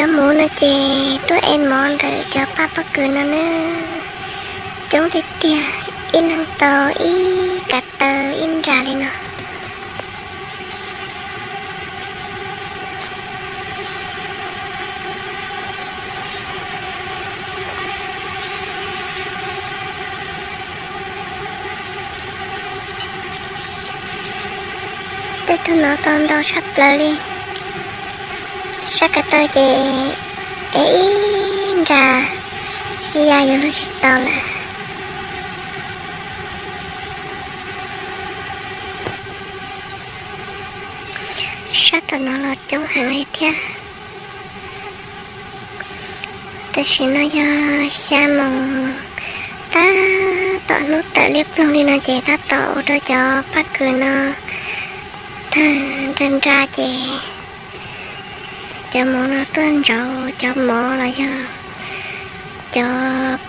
Cov mov no ces tuaj ev mov ntawm cov paj pob kws no na. Coob tiag tiag, ib leeg tau ib kav taw ib nra li no. Tej tug no tau ntau tshaj plaws li. Sab kav taw ces ev ib nra ya yuav luag tsis tau lawm. Sab tom no los coob heev li thiab. Tam sim no yog xya moos, tab tom hnub tawm liab ploog li no ces tab tom ua rau cov paj kws no tawg nra nra ces cov mov no tuaj ntsauv cov mov los yog cov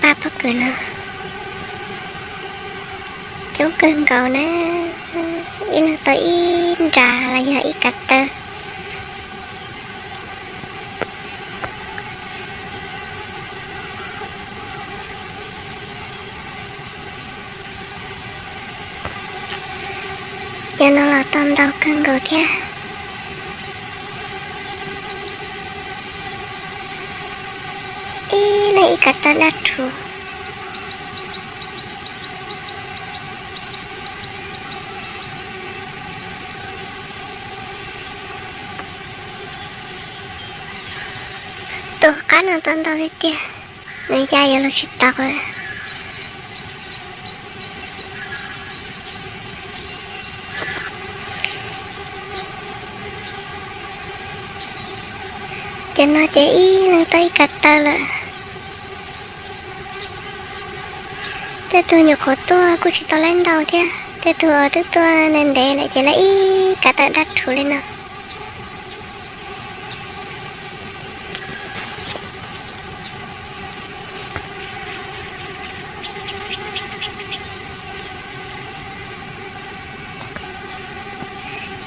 paj pob kws no. Coob kawg nkaus na, ib leeg tau ib nra los yog ib kav taw. Cov no los tau ntau kawg nkaus thiab. Ib leeg ib kav taw dab rhuv. Tus qab no tau ntau tiag tiag, nws ya yuav luag tsis tau lawm. Cov no ces ib leeg tau ib kav taw lawm. Tej tug nyuam qhuav tuaj kuj tsis tau laib ntau thiab, tej tug twb tuaj ntev ntev lawm ces lawv ib kav taw dab rhuv li no.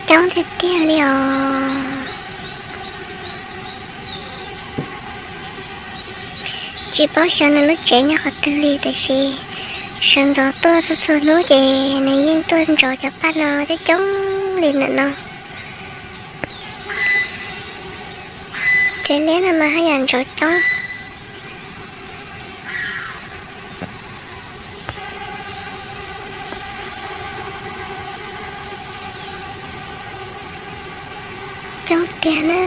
Coob tiag tiag li os. Tsis paub xyov nws lub tsev nyob qhov twg li tiam sis sawv ntxov tuaj txhua txhua hnub ces nws yeej tuaj ntsauv cov paj no coob coob li ntawm no. Tsev liab no mas haj yam ntsauv coob. Coob tiag na.